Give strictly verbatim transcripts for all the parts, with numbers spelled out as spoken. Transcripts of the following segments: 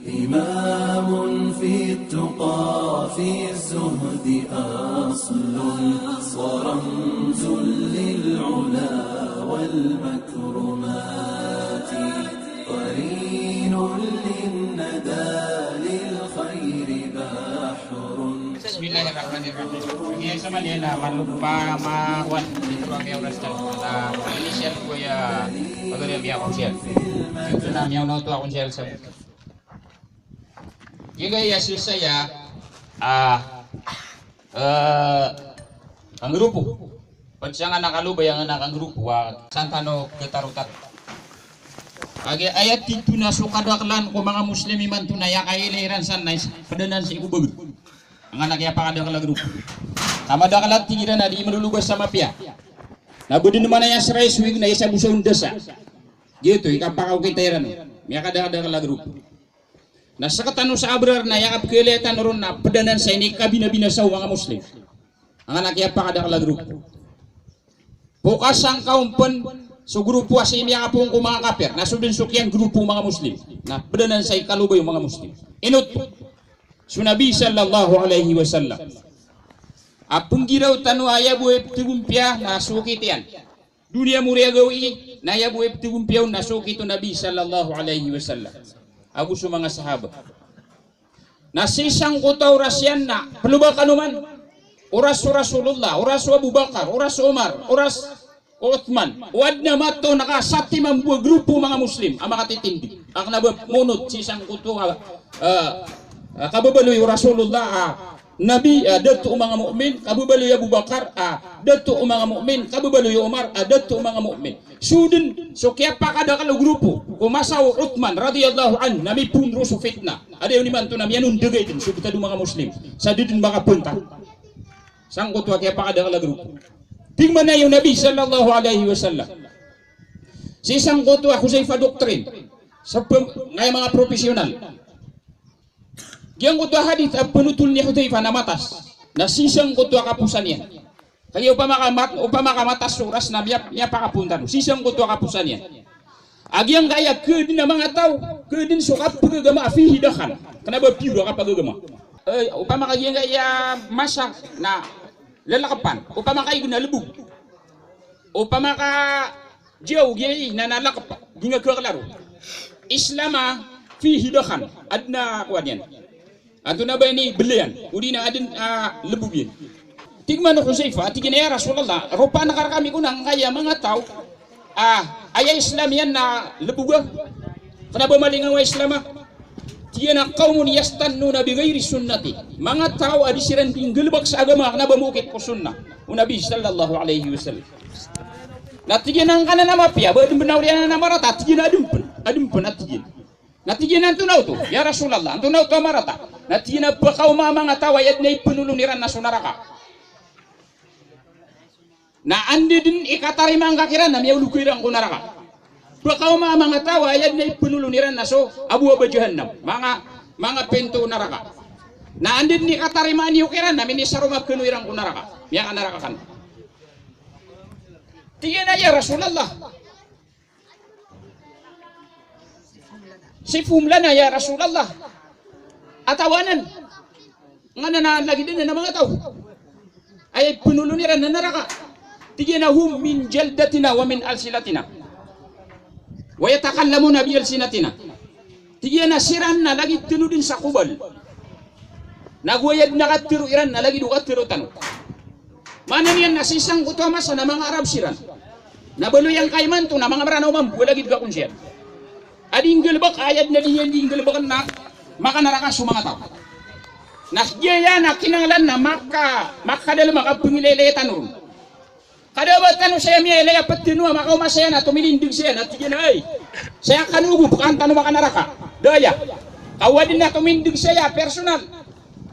إمام في التقى في الزهد أصل ورمز للعلا والمكرمات قرين للندى للخير بحر. Bismillahirrahmanirrahim. Iya, sama niyan na malumpa, mawan. Ito ang iya oras tayo. Ah, initial ko ya, pagari ang iya konsel. Ito na, miyaw na ito akong sel sa Giyangkaya sii saya, ah, eh, kangrupo. Ped sa nganan a kalobay a nganan a kangrupo a san tano ketarotat. Kagiya aya tito na so kadaklan ko manga Muslim imanto na aya kailay iran san na is-, ped anan sii ko bagr. Nganan a kiyapakadakl a grupo. Ka madakl a tig iran a di malologas sa mapiya. Na bo den man aya srai so ig na isa bo sa ondasa. Giyoto i kapakaokita iran. Miyakadakdakl a grupo. Na sktano sa abrar na aya kapkhailaya tano ron na ped anan sa inikabinabinasa o manga Muslim. Nganan a kiyapakadakl a grupo. Pokasan ka on pen so grupo a sii miyakapoon ko manga kapir. Na so den so kiyangrupo o manga Muslim. Na ped anan sa ikalobay o manga Muslim. Ino oto? So Nabi sallallahu alaihi wasallam. A penggiraw tano a aya bo i ptegompiya na so okit iyan. Doniya mori a gawii, na aya bo i ptegompiya on na so okit o Nabi sallallahu alaihi wasallam ago so manga sahaba. Na sii sangkoto a oras iyan na, peloba kano man, oras o Rasulullah, oras o Abu Bakar, oras o Omar, oras o Uthman, o aden a mataw na kasatiman bo a grupo o manga Muslim a makatitindeg a kena ba monot sii sangkoto a, a, a kababaloy o Rasulullah a Nabi a dato o manga mu'min, kababaloy o Abu Bakar a dato o manga mu'min, kababaloy o Omar a dato o manga mu'min. So den so kiyapakadakl o grupo ko masa o Uthman radiyallahu anhu na mipoon ron so fitna. A da iyan imanto na miyanondeg a iden so betad o manga Muslim sa di den makapantag. Sangkoto a kiyapakadakl a grupo. Tig man aya o Nabi sallallahu alaihi wasallam. Sii sangkoto a Huzaifa doctrine. Sa pem-, ngaya manga professional. Giyangkoto a hadith a penotol ni Hudhaifa na matas. Na sii sangkoto a kaposan iyan. Kagiya opama ka mat-, opama ka matas so oras na miya-, miyapakapoon tano. Sii sangkoto a kaposan iyan. A giyangkaya keden a manga taw, keden so kapagagama a fihi dakhan. Kena ba pure a kapagagama. Eh, opama ka giyangkaya masa na lalakepan. Opama ka ig na lebog. Opama ka Diyaw, giyai na nalakep, di nga kaklaro. Islam a fihi dakhan, aden a kowan iyan. Antonaa ba ini belayan, odi na aden a lebog iyan. Tig man o Huzaifa, tig iyan a, "Ya Rasulullah, ropaan ka rekami kon angkaya manga taw a aya Islam iyan na lebog a. Kena ba malingaw a Islam a." Tig iyan a, "Qawmun yastannuna bi ghayri sunnati." Manga taw a di siran di nggalebek sa agama, kena ba mokit ko sunnah o Nabi sallallahu alaihi wasallam. Na tig iyan a angkanan a mapiya, ba aden ben a oriyan a marata, tig iyan a aden pen, aden pen a tig iyan. Na tig iyan a antonaa oto, ya Rasulullah, antonaa oto a marata? Na tig iyan a pekaoma a manga taw a aya den a ipenolon iran na so naraka. Na anda den i katarima ngka kiran na miyaolog ka iran ko naraka. Pekaoma a manga taw a aya den a ipenolon iran na so abowaba jahannam. Manga, manga pinto o naraka. Na anda den i katarima niyo kiran na minisaroma kano iran ko naraka. Miyakanaraka kano. Tig iyan a ya Rasulullah. Sifhum lana ya Rasulullah. A tawanan. Nganan a lagid anan a manga taw a aya ipenolon iran na naraka. Tig iyan a hum min jaldatina wa min alsinatina. Wa yatakallamuna bi alsinatina. Tig iyan a siran na lagid tano den sa kobal. Na go aya den a katero iran na lagid o katero tano. Maana niyan na sii sangkoto a masa na manga Arab siran. Na baloy angka imanto na manga Mranaw mambo a lagid ka kon siyan. A di nggalebek, aya den a di niyan di nggalebeken na makanaraka so manga taw. Na giyaya na kinanglan na maka-, makadalem a kapengilaylay tano ron. Ka da ba tano saya miyailay a ped tano a makaoma saya na tominindeg saya na tig iyan a, "Ay, saya kano ogo, pekaan tano makanaraka." Da aya. Ka o aden a tomindeg saya personal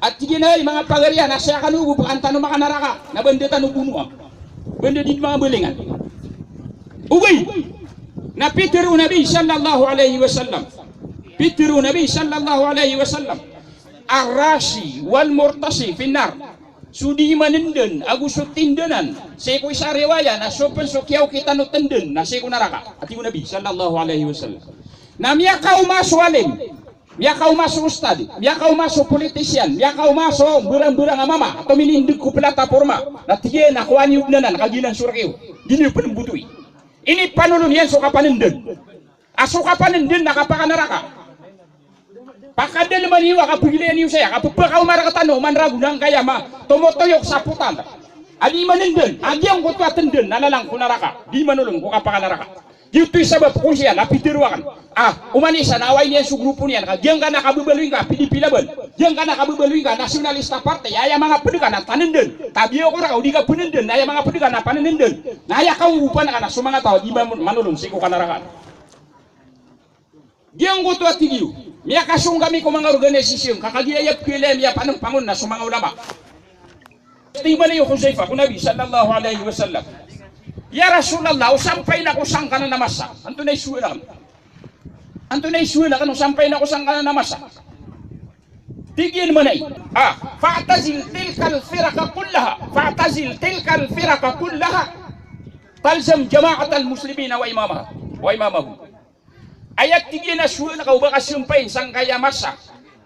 a tig iyan a, "Ay, manga pagariya, na saya kano ogo, pekaan tano makanaraka." Na ba anda tano bonoa? Ba anda di manga balingan? Ogaid na pitero o Nabi sallallahu alaihi wasallam. Pitero o Nabi sallallahu alaihi wasallam. Ar-rashi wal murtashi finnar. So di manenden ago so tindanan, sii ko isa a riwaya na so pen so kiyaokitan o tenden na sii ko naraka. A tig o Nabi sallallahu alaihi wasallam. Na miyakaoma so alim Miyakaoma so ustad, miyakaoma so politician, miyakaoma so mberang-mberang a mama a tominindeg ko plataporma, na tig iyan a kowaa niyo dn anan, kagiya nan so rk iyo, di niyo pn mbotowi. Inipanolon iyan so kapanndn. A so kapanndn na kapakanaraka. Pakadalman iyo a kapagilay niyo saya, kapphakaoma rktano, oman ragon angkaya ma, tomotoyok sa potal a di manndn, a giyangkoto a tndn na lalang ko naraka, di manolon ko kapakanaraka. Giyoto i sabap ko siyan a pitharo akn a oman isa na awain iyan so grupo niyan ka giyangkanan a kababaloy ngka, P D P Laban, giyangkanan a kababaloy ngka, nationalista party, aya manga pd ka na tanndn, tabiya ko rka o di ka pnndn, aya manga pd ka na panndn, na aya kaogopan ka na so manga taw a di ma-, manolon sii ko kanarakaan. Giyangkoto a tig iyo, miyakasong kami ko manga organisasyon, ka kagiya aya pkhailay a miyapanmpang on na so manga ulama. Tig mambo i Hudhayfah ko Nabi sallallahu alaihi wasallam, "Ya Rasulullah, o sampayin ako sangkanan a masa, antonaa i sowal akn? Antonaa i sowal akn o sampayin ako sangkanan a masa?" Tig iyan mambo i, ah, "Fa'tazil tilkal firaqa kullaha, fa'tazil tilkal firaqa kullaha, talzam jama'atal muslimina wa imamaha, wa imamahum." Aya tig iyan a sowal ka o ba ka sampayin sangkaya masa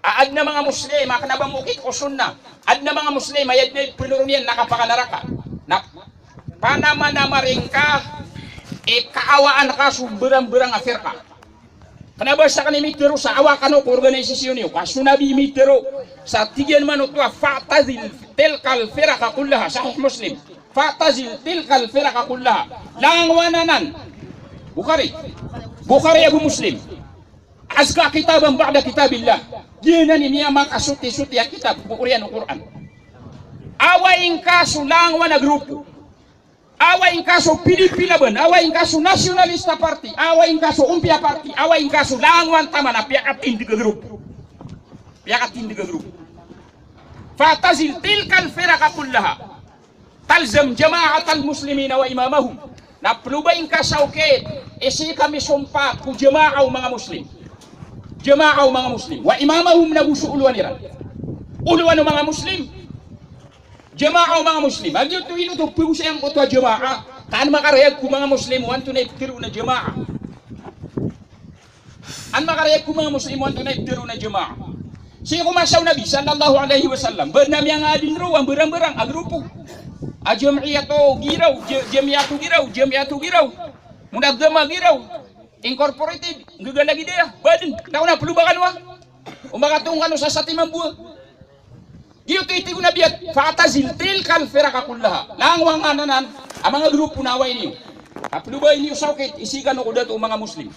a adn a manga Muslim a kna ba mokit ko sunnah, adn a manga Muslim a aya dn a ipnoro niyan na kapakanaraka, na panamanamari ngka i kaawaan ka so mberang-mberang a firqa. Kna ba sakn i mitharo sa awa kano ko organisasyon iyo, ka so Nabi i mitharo sa tig iyan mambo oto a, "Fa'tazil tilkal firaqa kullaha." Sahih Muslim. "Fa'tazil tilkal firaqa kullaha." Langowan anan. Bukhari. Bukhari ago Muslim. "Azka kitaban ba'da kitabillah." Giyanan i miyamakasoti-soti a kitab ko oriyan o Qur'an. Awain ka so langowan a grupo. Awain ka so P D P Laban, awain ka so nationalista party, awain ka so Ompia party, awain ka so langowan taman a piyakatindg a grupo. Piyakatindg a grupo. "Fa'tazil tilkal firaqa kullaha, talzam jama'atal muslimina wa imamahum." Na plobain ka sa okit i sii ka misompat ko jama'a o manga Muslim. Jama'a o manga Muslim. Wa imamahum, na go so olowan iran. Olowan o manga Muslim. Jama'a o manga Muslim. A giyoto, ino oto pagosay angkoto a jama'a? Ka an makarayag ko manga Muslim o antonaa i pitharo on a jama'a? An makarayag ko manga Muslim o antonaa i pitharo on a jama'a? Sii ko masa o Nabi sallallahu alaihi wasallam, ba adn a miyangaadn roo a mbarangbarang a grupo. A jam'iyatu giraw, ja-, jam'iyatu giraw, jam'iyatu giraw. Munadhama giraw. Incorporated, nggaga lagid aya, ba adn, na ko na ploba kano a. O makatong kano sa satiman bo a. Giyoto i tig o Nabi a, "Fa'tazil tilkal firaqa kullaha." Langowan anan a manga grupo na awain iyo. A plobain iyo sa okit i sii kano ko dato o manga Muslim.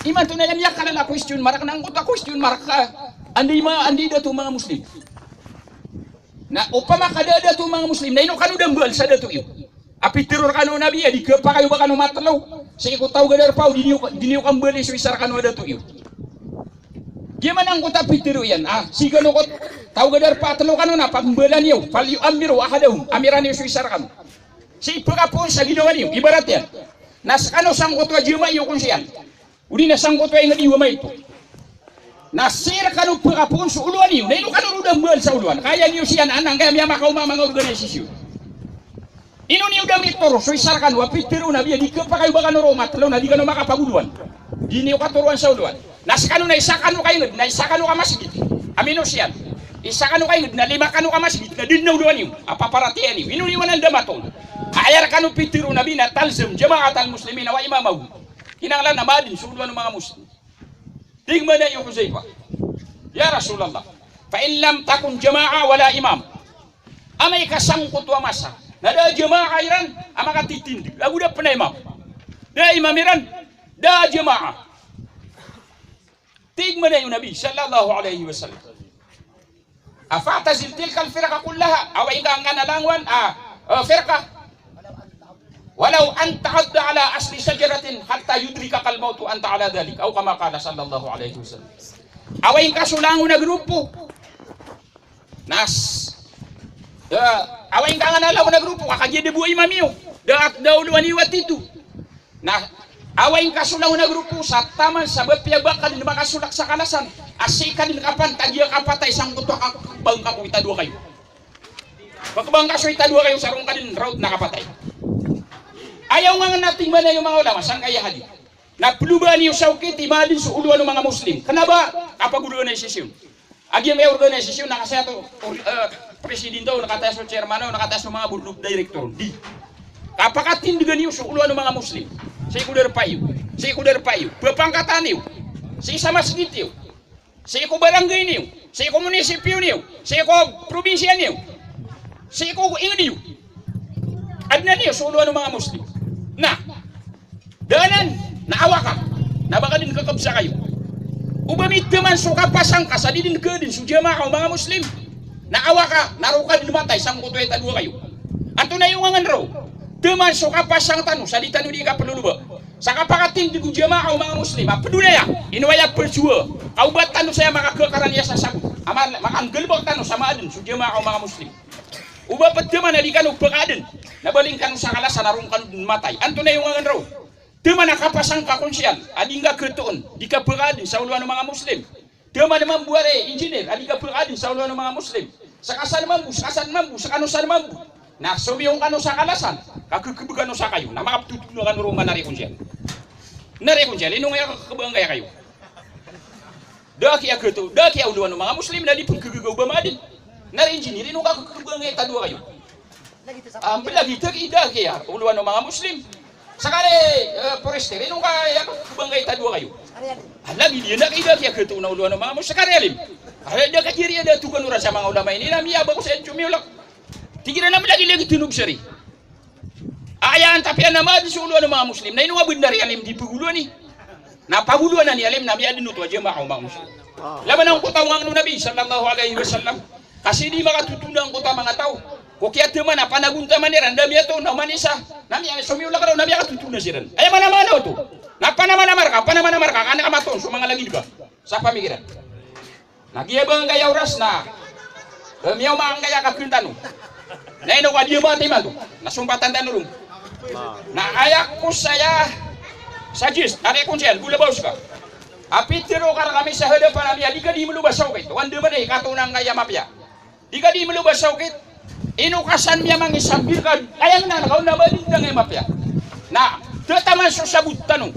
Imanto na aya miyakalala a question mark, na angkoto a question mark ka, anda i ma-, anda i dato o manga Muslim? Na opama ka da a dato o manga Muslim, na ino kano da mbal sa dato iyo? A pitharo rkano o Nabi a di khapakay o ba kano matlo sii ko taw a ga darpa o di niyo, di niyo kambali so isa rkano a dato iyo. Giya man angkoto a pitharo iyan a sii kano ko taw a ga darpa a tlo kano na pambalan iyo, "Falyu'ammiru ahadahum," amiran iyo so isa rkano. Sii pkapoon sa ginawa niyo, ibarat iyan. Na skano sangkoto a jama'a iyo kon siyan. Odi na sangkoto a ingd iyo a maito. Na sii rkano pkapoon so olowan iyo, na ino kano roo da mbal sa olowan? Ka aya niyo siyan anan, ka aya miyamakaoma a manga organisasyon. Ino niyo da mitoro so isa rkano a pitharo o Nabi a di khapakay o ba kano roo matlo na di kano makapagolowan. Di niyo katoroan sa olowan. Na skano na isa kano ka ingd, na isa kano ka masgit a minosiyan. Isa kano ka ingd, na lima kano ka masgit, na da dn a olowan iyo a paparatiyaya niyo. Ino niyo anan da matoro? Aya rkano pitharo o Nabi na talzam jama'atal muslimina wa imamahum. Kinanglan a maadn so olowan o manga Muslim. Tig mambo i Hudhayfah, "Ya Rasulullah, fa in lam takun jama'a wala imam." Amay ka sangkoto a masa na da a jama'a iran a makatitindg, ago da pn a imam. Da a imam iran, da a jama'a. Tig mambo o Nabi sallallahu alaihi wasallam, "Fa'tazil tilkal firaqa kullaha," awain ka angkanan a langowan a, eh, firqa. "Walaw an ta'adda ala asli shajaratin hatta yudrikakal mawtu wa anta ala dhalik," aw kama qala sallallahu alaihi wasallam. Awain ka so langowan a grupo. Na s-, eh, awain ka angkanan a langowan a grupo, ka kagiya da bo a imam iyo. Da, da olowan iyo a tito. Na awain ka so langon a grupo sa taman sa ba piya ba ka dn makasolak sa kalasan a sii ka dn kapantag iyan kapatay sangkoto a kabang ka ko itadowa kayo. Ba kabang ka so itadowa kayo sa roo ka dn raot na kapatay. Aya onga ngana tig mambo o manga ulama sangkaya hadith. Na ploba niyo sa okit i maadn so olowan o manga Muslim. Kna ba a pagoraanay sisyon. A giyangkaya organisasyon na kasaya to, or, eh, presidente o, na kataya so chairman o, na kataya so manga board of director. Di. Kapakatindgan iyo so olowan o manga Muslim. Sii ko darpa iyo. Sii ko darpa iyo. Pphangkatan iyo. Sii sa masgit iyo. Sii ko barangay niyo. Sii ko munisipyo niyo. Sii ko probinsiya niyo. Sii ko ingd iyo. Adnan iyo so olowan o manga Muslim. Na, da anan, na awaka, na ba ka dn kakabsa kayo. O ba mitaman so kapasang ka sa di dn kaadn so jamaa o manga Muslim. Na awaka, na roo ka dn matay sangkoto a itadowa kayo. Antonaa i ongangan roo? Taman so kapasang tano sa di tano di kaploloba. Sa kapakatindg o jamaa o manga Muslim a pd on aya, ino aya pd so a, ka o ba tano saya makakaraniya sa sabot a ma-, makanggalbk tano sa maadn so jamaa o manga Muslim. O ba pd taman a di kano pkaadn, na baling kano sa kalasan a roo kano dn matay. Antonaa i ongangan roo? Taman a kapasang ka kon siyan a di ngka khatoon, di ka pkaadn sa olowan o manga Muslim. Taman mambo a ri engineer a di ka pkaadn sa olowan o manga Muslim. Ska san mambo, ska san mambo, skano san mambo. Na somiyong kano sa kalasan, ka kkbgan o sa kayo, na makaptotona kano roo man a ri kon siyan. Na ri kon siyan, ino ngka aya kkbgan ngka aya kayo? Da a kiya khato, da a kiya olowan o manga Muslim, na di pn kagaga o ba maadn. Na ri engineer, ino ngka kkbgan ngka aya itadowa kayo? Ah, mblagid, da a kiya olowan o manga Muslim. Ska ri, eh, forester, ino ngka aya kkbgan ngka aya itadowa kayo? Ah, lagid iyan, da a kiya khato na olowan o manga Muslim. Ska ri alim. Ah, da a kajiri a da a togan o ra sa manga ulama ini, na miyabako sa somiyolak. Tig iran a mlagilagid tano bs ari. Aya antapiya na maadn so olowan o manga Muslim. Na ino a bnar i alim di pagolowan i. Na pagolowan i alim na miyaadn oto a jamaa o manga Muslim. Laban angkoto a ongangan o Nabi sallallahu alaihi wasallam. Ka sii di makatotona angkoto a manga taw ko kiyataman a panagontaman iran, da miyataw na oman i isa. Na miya-, somiyolak raw na miyakatotona siran. Aya mana-mana oto. Na panamana marka, panamana marka, ka an ka matoon so manga lagid ka sa pamikiran. Na giya ba angkaya oras na, eh, miyaoma angkaya kakhn tano. Na ino ka di ba timan to. Na sompatan tano ron. Na aya ko saya suggest, na ri kon siyan, bolabaw ska. A pitharo ka rkami sa hadapan ami a di ka di mloba sa okit. Wan da man i katoon angkaya mapiya. Di ka di mloba sa okit. Ino ka san miyamangni sa birkad. Aya ngka na kaon na ba di ngka aya mapiya. Na, tataman so sabot tano.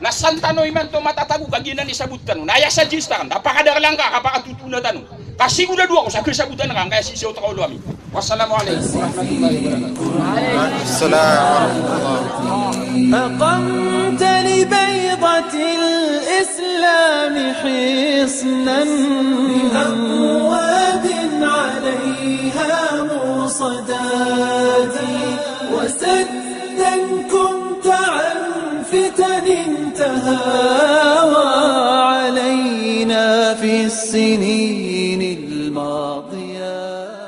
Na san tano imanto matatago ka giyanan i sabot tano. Na aya suggest akn, na pakadakl angka, ka pakatotona tano. Ka sigorado ako sa kasabotan ka angkaya sisii oto ka olo ami. Wassalamu alaikum warahmatullahi wabarakatuh. Salam warahmatullahi wabarakatuh. أقمت لبيضة الإسلام حصنا بأبواب عليها مرصدات، وسدا كنت عن فتن تهاوى علينا في السنين الماضيات.